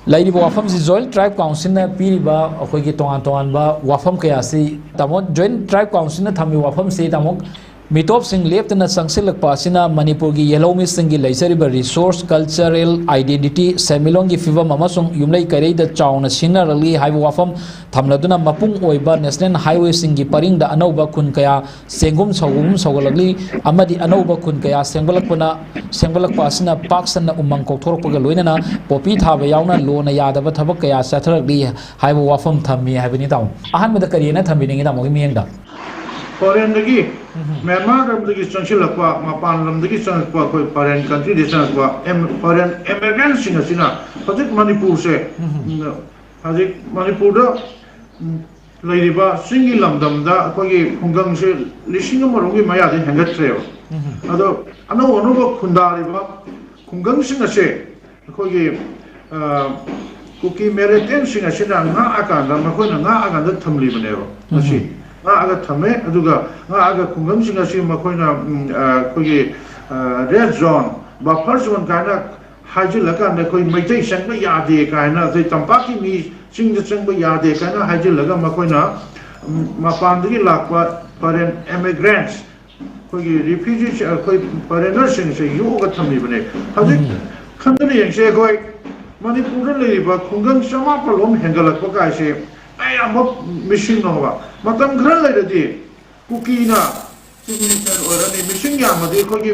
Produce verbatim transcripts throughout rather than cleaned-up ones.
ꯂꯩꯔꯤꯕ ꯋꯥꯐꯝꯁꯤ Joint Tribe Councilꯅ ꯄꯤꯔꯤꯕ ꯑꯩꯈꯣꯏꯒꯤ ꯇꯣꯉꯥꯟ ꯇꯣꯉꯥꯟꯕ ꯋꯥꯐꯝ ꯀꯌꯥꯁꯤ, ꯇꯥꯃꯣ, Joint Tribe Councilꯅ ꯊꯝꯃꯤꯕ ꯋꯥꯐꯝꯁꯤ, ꯇꯥꯃꯣ, ꯃꯤꯇꯣꯞꯁꯤꯡ ꯂꯦꯞꯇꯅ ꯆꯪꯁꯤꯜꯂꯛꯄ ꯑꯁꯤꯅ ꯃꯅꯤꯄꯨꯔꯒꯤ ꯌꯦꯜꯍꯧꯃꯤꯁꯤꯡꯒꯤ ꯂꯩꯖꯔꯤꯕ resource, cultural identity, ꯁꯦꯟꯃꯤꯠꯂꯣꯟꯒꯤ ꯐꯤꯕꯝ ꯑꯃꯁꯨꯡ ꯌꯨꯝꯂꯩ ꯀꯩꯔꯩꯗ ꯆꯥꯎꯅ ꯁꯤꯡꯅꯔꯛꯂꯤ ꯍꯥꯏꯕ ꯋꯥꯐꯝ ꯊꯝꯂꯗꯨꯅ, ꯃꯄꯨꯡ ꯑꯣꯏꯕ national highwayꯁꯤꯡꯒꯤ ꯄꯔꯤꯡꯗ ꯑꯅꯧꯕ ꯈꯨꯟ ꯀꯌꯥ ꯆꯦꯡꯒꯨꯝ ꯁꯧꯒꯨꯝ ꯁꯧꯒꯠꯂꯛꯂꯤ ꯑꯃꯗꯤ ꯑꯅꯧꯕ ꯈꯨꯟ ꯀꯌꯥ ꯁꯦꯝꯒꯠꯂꯛꯄꯅ, ꯁꯦꯝꯒꯠꯂꯛꯄ ꯑꯁꯤꯅ ꯄꯥꯛ ꯁꯟꯅ ꯎꯃꯪ ꯀꯣꯛꯊꯣꯔꯛꯄꯒ ꯂꯣꯏꯅꯅ ꯄꯣꯄꯤ ꯊꯥꯕ ꯌꯥꯎꯅ ꯂꯣꯅ ꯌꯥꯗꯕ ꯊꯕꯛ ꯀꯌꯥ ꯆꯠꯊꯔꯛꯂꯤ ꯍꯥꯏꯕ ꯋꯥꯐꯝ ꯊꯝꯃꯤ ꯍꯥꯏꯕꯅꯤ, ꯇꯥꯃꯣ꯫ ꯑꯍꯥꯟꯕꯗ ꯀꯔꯤ ꯍꯥꯏꯅ ꯊꯝꯕꯤꯅꯤꯡꯉꯤ, ꯇꯥꯃꯣꯒꯤ ꯃꯤꯠꯌꯦꯡꯗ? ꯐꯣꯔꯦꯟꯗꯒꯤ, ꯎꯝ꯫ ꯃ꯭ꯌꯥꯟꯃꯥꯔ ꯂꯝꯗꯒꯤ ꯆꯪꯁꯤꯜꯂꯛꯄ, ꯃꯄꯥꯟ ꯂꯝꯗꯒꯤ ꯆꯪꯉꯛꯄ, ꯑꯩꯈꯣꯏ ꯐꯣꯔꯦꯟ ꯀꯟꯇ꯭ꯔꯤꯗꯒꯤ ꯆꯪꯉꯛꯄ ꯑꯦꯝ-, ꯐꯣꯔꯦꯟ ꯏꯃꯤꯒ꯭ꯔꯦꯟꯁꯤꯡ ꯑꯁꯤꯅ ꯍꯧꯖꯤꯛ ꯃꯅꯤꯄꯨꯔꯁꯦ, ꯎꯝ꯫ ꯎꯝ, ꯍꯧꯖꯤꯛ ꯃꯅꯤꯄꯨꯔꯗ, ꯎꯝ, ꯂꯩꯔꯤꯕ ꯆꯤꯡꯒꯤ ꯂꯝꯗꯝꯗ ꯑꯩꯈꯣꯏꯒꯤ ꯈꯨꯡꯒꯪꯁꯦ ꯂꯤꯁꯤꯡ ꯑꯃꯔꯣꯝꯒꯤ ꯃꯌꯥꯗꯤ ꯍꯦꯟꯒꯠꯈ꯭ꯔꯦꯕ꯫ ꯎꯝ꯫ ꯑꯗꯣ ꯑꯅꯧ ꯑꯅꯧꯕ ꯈꯨꯟꯗꯥꯔꯤꯕ ꯈꯨꯡꯒꯪꯁꯤꯡ ꯑꯁꯦ ꯑꯩꯈꯣꯏꯒꯤ, ꯑ, ꯀꯨꯀꯤ ꯃꯦꯔꯤꯇꯦꯟꯁꯤꯡ ꯑꯁꯤꯅ ꯉꯥꯛꯑꯀꯥꯟꯗ, ꯃꯈꯣꯏꯅ ꯉꯥꯛꯑꯀꯥꯟꯗ ꯊꯝꯂꯤꯕꯅꯦꯕ꯫ ꯃꯁꯤ ꯎꯝ꯫ ꯉꯥꯛꯑꯒ ꯊꯝꯃꯦ, ꯑꯗꯨꯒ ꯉꯥꯛꯑꯒ ꯈꯨꯡꯒꯪꯁꯤꯡ ꯑꯁꯤ ꯃꯈꯣꯏꯅ, ꯎꯝ, ꯑ, ꯑꯩꯈꯣꯏꯒꯤ, ꯑ, red zone, buffer zone ꯀꯥꯏꯅ ꯍꯥꯏꯖꯤꯜꯂꯀꯥꯟꯗ, ꯑꯩꯈꯣꯏ ꯃꯩꯇꯩ ꯆꯪꯕ ꯌꯥꯗꯦ ꯀꯥꯏꯅ, ꯑꯩꯈꯣꯏ ꯇꯝꯄꯥꯛꯀꯤ ꯃꯤ ꯆꯤꯡꯗ ꯆꯪꯕ ꯌꯥꯗꯦ ꯀꯥꯏꯅ ꯍꯥꯏꯖꯤꯜꯂꯒ ꯃꯈꯣꯏꯅ, ꯎꯝ, ꯃꯄꯥꯟꯗꯒꯤ ꯂꯥꯛꯄ ꯐꯣꯔꯦꯟ ꯏꯃꯤꯒ꯭ꯔꯦꯟꯁ, ꯑꯩꯈꯣꯏꯒꯤ ꯔꯤꯐ꯭ꯌꯨꯖꯤꯁ, ꯑꯩꯈꯣꯏ ꯐꯣꯔꯦꯅꯔꯁꯤꯡꯁꯦ ꯌꯣꯛꯑꯒ ꯊꯝꯃꯤꯕꯅꯦ꯫ ꯍꯧꯖꯤꯛ ꯎꯝ꯫ ꯈꯟꯗꯨꯅ ꯌꯦꯡꯁꯦ, ꯑꯩꯈꯣꯏ ꯃꯅꯤꯄꯨꯔꯗ ꯂꯩꯔꯤꯕ ꯈꯨꯡꯒꯪ ꯆꯃꯥꯄꯜ ꯂꯣꯝ ꯍꯦꯟꯒꯠꯂꯛꯄ ꯀꯥꯏꯁꯦ ꯑꯌꯥꯝꯕ ꯃꯤꯁꯤꯡꯅꯣꯕ꯫ ꯃꯇꯝ ꯈꯔ ꯂꯩꯔꯗꯤ ꯀꯨꯀꯤꯅ ꯆꯤꯐ ꯃꯤꯅꯤꯁꯇꯔ ꯑꯣꯏꯔꯅꯤ, ꯃꯤꯁꯤꯡ ꯌꯥꯝꯃꯗꯤ ꯑꯩꯈꯣꯏꯒꯤ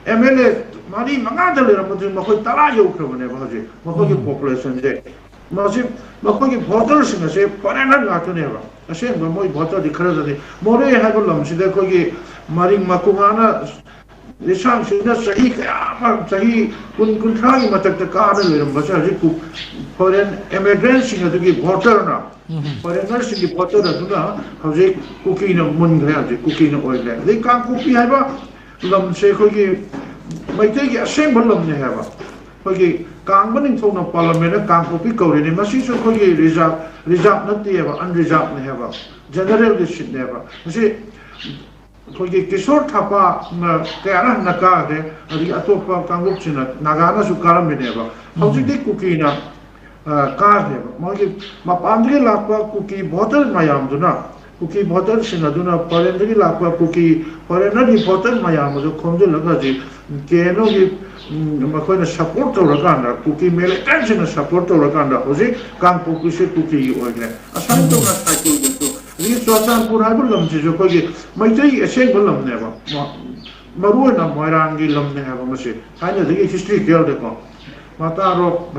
ꯑꯦꯝ ꯑꯦꯜ ꯑꯦ ꯃꯔꯤ ꯃꯉꯥꯗ ꯂꯩꯔꯝꯕꯗꯨ ꯃꯈꯣꯏ ꯇꯔꯥ ꯌꯧꯈ꯭ꯔꯕꯅꯦꯕ ꯍꯧꯖꯤꯛ, ꯃꯈꯣꯏꯒꯤ ꯎꯝ꯫ ꯄꯣꯄꯨꯂꯦꯁꯟꯁꯦ꯫ ꯃꯁꯤ, ꯃꯈꯣꯏꯒꯤ ꯚꯣꯇꯔꯁꯤꯡ ꯑꯁꯦ ꯐꯣꯔꯦꯅꯔ ꯉꯥꯛꯇꯅꯦꯕ꯫ ꯑꯁꯦꯡꯕ ꯃꯣꯏ ꯚꯣꯇꯔꯗꯤ ꯈꯔꯗꯅꯤ꯫ ꯃꯣꯔꯦ ꯍꯥꯏꯕ ꯂꯝꯁꯤꯗ ꯑꯩꯈꯣꯏꯒꯤ ꯃꯔꯤꯡ ꯃꯈꯣꯡ ꯍꯥꯟꯅ ꯂꯤꯁꯥꯡꯁꯤꯠꯅ ꯆꯍꯤ ꯀꯌꯥ ꯑꯃ, ꯆꯍꯤ ꯀꯨꯟ, ꯀꯨꯟꯊ꯭ꯔꯥꯒꯤ ꯃꯊꯛꯇ ꯀꯥꯅ ꯂꯩꯔꯝꯕꯁꯦ ꯍꯧꯖꯤꯛ ꯀꯨ-, ꯐꯣꯔꯦꯟ ꯏꯃꯤꯒ꯭ꯔꯦꯟꯁꯤꯡ ꯑꯗꯨꯒꯤ ꯚꯣꯇꯔꯅ, ꯎꯝ꯫ ꯐꯣꯔꯦꯅꯔꯁꯤꯡꯒꯤ ꯚꯣꯇꯔ ꯑꯗꯨꯅ ꯍꯧꯖꯤꯛ ꯀꯨꯀꯤꯅ ꯃꯨꯟꯈ꯭ꯔꯦ, ꯍꯧꯖꯤꯛ ꯀꯨꯀꯤꯅ ꯑꯣꯏꯈ꯭ꯔꯦ꯫ ꯑꯗꯩ ꯀꯥꯡꯄꯣꯛꯄꯤ ꯍꯥꯏꯕ ꯂꯝꯁꯦ ꯑꯩꯈꯣꯏꯒꯤ ꯃꯩꯇꯩꯒꯤ ꯑꯁꯦꯡꯕ ꯂꯝꯅꯦ ꯍꯥꯏꯕ꯫ ꯑꯩꯈꯣꯏꯒꯤ ꯀꯥꯡꯕ ꯅꯤꯡꯊꯧꯅ ꯄꯥꯜꯂꯝꯃꯦꯅ ꯀꯥꯡꯄꯣꯛꯄꯤ ꯀꯧꯔꯤꯅꯤ꯫ ꯃꯁꯤꯁꯨ ꯑꯩꯈꯣꯏꯒꯤ ꯔꯤꯖꯥꯔꯚ, ꯔꯤꯖꯥꯔꯚ ꯅꯠꯇꯦꯕ, ꯑꯟꯔꯤꯖꯥꯔꯚꯅꯦ ꯍꯥꯏꯕ, ꯖꯦꯅꯔꯦꯜꯒꯤ ꯁꯤꯠꯅꯦꯕ꯫ ꯃꯁꯤ ꯑꯩꯈꯣꯏꯒꯤ ꯀꯤꯁꯣꯔ ꯊꯥꯄꯥꯅ ꯀꯌꯥꯔꯛ ꯍꯟꯅ ꯀꯥꯈ꯭ꯔꯦ, ꯑꯗꯒꯤ ꯑꯇꯣꯞꯄ ꯀꯥꯡꯂꯨꯞꯁꯤꯡꯅ, ꯅꯥꯒꯥꯅꯁꯨ ꯀꯥꯔꯝꯃꯤꯅꯦꯕ꯫ ꯎꯝ꯫ ꯍꯧꯖꯤꯛꯇꯤ ꯀꯨꯀꯤꯅ ꯀꯥꯈ꯭ꯔꯦꯕ꯫ ꯃꯣꯏꯒꯤ ꯃꯄꯥꯟꯗꯒꯤ ꯂꯥꯛꯄ ꯀꯨꯀꯤ ꯚꯣꯇꯔ ꯃꯌꯥꯝꯗꯨꯅ, ꯀꯨꯀꯤ ꯚꯣꯇꯔꯁꯤꯡ ꯑꯗꯨꯅ ꯐꯣꯔꯦꯟꯗꯒꯤ ꯂꯥꯛꯄ ꯀꯨꯀꯤ, ꯐꯣꯔꯦꯟꯅꯔꯒꯤ ꯚꯣꯇꯔ ꯃꯌꯥꯝ ꯑꯗꯨ ꯈꯣꯝꯖꯤꯜꯂꯒ ꯍꯧꯖꯤꯛ ꯀꯦ ꯑꯦꯟ ꯑꯣꯒꯤ ꯃꯈꯣꯏꯅ ꯁꯄꯣꯔꯠ ꯇꯧꯔꯀꯥꯟꯗ, ꯀꯨꯀꯤ ꯃꯤꯂꯤꯇꯦꯟꯁꯤꯡꯅ ꯁꯄꯣꯔꯠ ꯇꯧꯔꯀꯥꯟꯗ ꯍꯧꯖꯤꯛ ꯀꯥꯡꯄꯣꯛꯄꯤꯁꯦ ꯀꯨꯀꯤꯒꯤ ꯑꯣꯏꯈ꯭ꯔꯦ꯫ ꯑꯁꯥꯏ ꯇꯧꯅ ꯁꯥꯏꯀꯜꯗꯁꯨ, ꯑꯗꯒꯤ ꯆꯨꯔꯆꯥꯟꯄꯨꯔ ꯍꯥꯏꯕ ꯂꯝꯁꯤꯁꯨ ꯑꯩꯈꯣꯏꯒꯤ ꯃꯩꯇꯩ ꯑꯁꯦꯡꯕ ꯂꯝꯅꯦꯕ꯫ ꯃꯔꯨ ꯑꯣꯏꯅ ꯃꯣꯏꯔꯥꯡꯒꯤ ꯂꯝꯅꯦ ꯍꯥꯏꯕ ꯃꯁꯤ ꯊꯥꯏꯅꯗꯒꯤ ꯍꯤꯁꯇ꯭ꯔꯤꯀꯦꯜꯗꯀꯣ꯫ ꯃꯇꯥꯔꯣꯛ